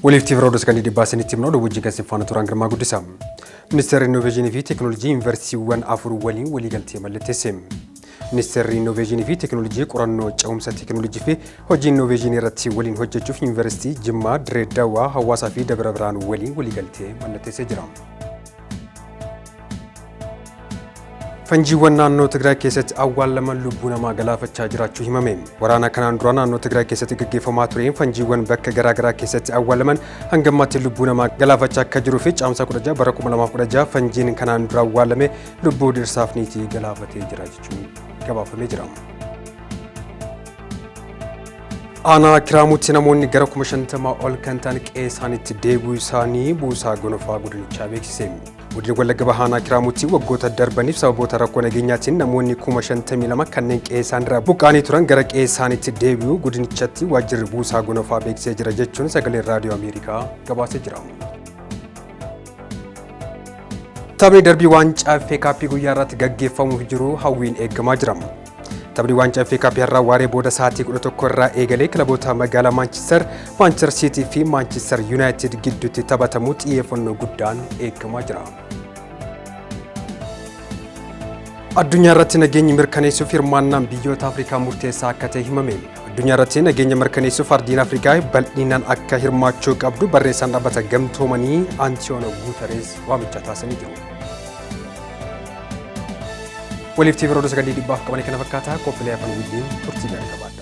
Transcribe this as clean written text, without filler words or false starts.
Waliif TV Roodoo sagantii dhibbaa isinitti himna oduu wajjin kan isin faana turan Girmaa Guddisa. Ministeerri Innoveeshinii fi Teekinooloojii Yuunivarsiitiiwwan afur waliin waliigaltee mallatteesse. Ministeerri Innoveeshinii fi Teekinooloojii qorannoo ce'umsa teekinooloojii fi hojii innoveeshinii irratti waliin hojjechuuf Yuunivarsiitii Jimmaa, Dirree Dawaa, Hawaasaa fi Dabra Birhaan waliin waliigaltee mallatteessee jira. Fanjiiwwan naannoo Tigraay keessatti awwaallaman lubbuu namaa galaafachaa jiraachuu himame. Waraana kanaan dura naannoo Tigraay keessatti gaggeeffamaa tureen fanjiiwwan bakka garaagaraa keessatti awwaalaman hanga ammaatti lubbuu namaa galaafachaa akka jiruu fi caamsaa 16 bara 2016 fanjiin kanaan dura awwaalame lubbuu dhirsaaf niitii galaafatee jira jechuun gabaafamee jira. Aanaa Kiraamuutti namoonni gara 50,000 ol kan ta'an qe'ee isaaniitti deebi'uu isaanii buusaa gonofaa godinichaa beeksise. Godina Wallagga Bahaa Aanaa Kiraamuutti waggoota darbaniif sababoota rakkoo nageenyaatiin namoonni 52,000 kanneen qe'ee isaaniirraa buqqa'anii turan gara qe'ee isaaniitti deebi'uu godinichatti waajjirri buusaa gonofaa beeksisee jira jechuun sagaleen raadiyoo Ameerikaa gabaasee jira. Taphni darbii waancaa FA Cup guyyaa irratti gaggeeffamuuf jiru hawwiin eegamaa jira. Taphni waancaa FA Cup har'aa waaree booda sa'aatii 11 irraa eegalee kilaboota magaalaa Maanchister, Maanchister Siitii fi Maanchister Yuunaayitid gidduutti taphatamu xiyyeeffannoo guddaan eegamaa jira. Addunyaa irratti nageenyi mirkaneessuuf hirmaannaan biyyoota Afrikaa murteessaa akka ta'e himame. Addunyaa irratti nageenya mirkaneessuuf ardiin Afrikaa bal'inaan akka hirmaachuu qabdu barreessaan dhaabbata gamtoomanii Antoonoo Guuterees waamicha taasisanii jiru. Waliif TV Roodoo sagantii dhibbaaf qabanii kana fakkaata qophiilee hafan waliin turtii gaarii qabaadha.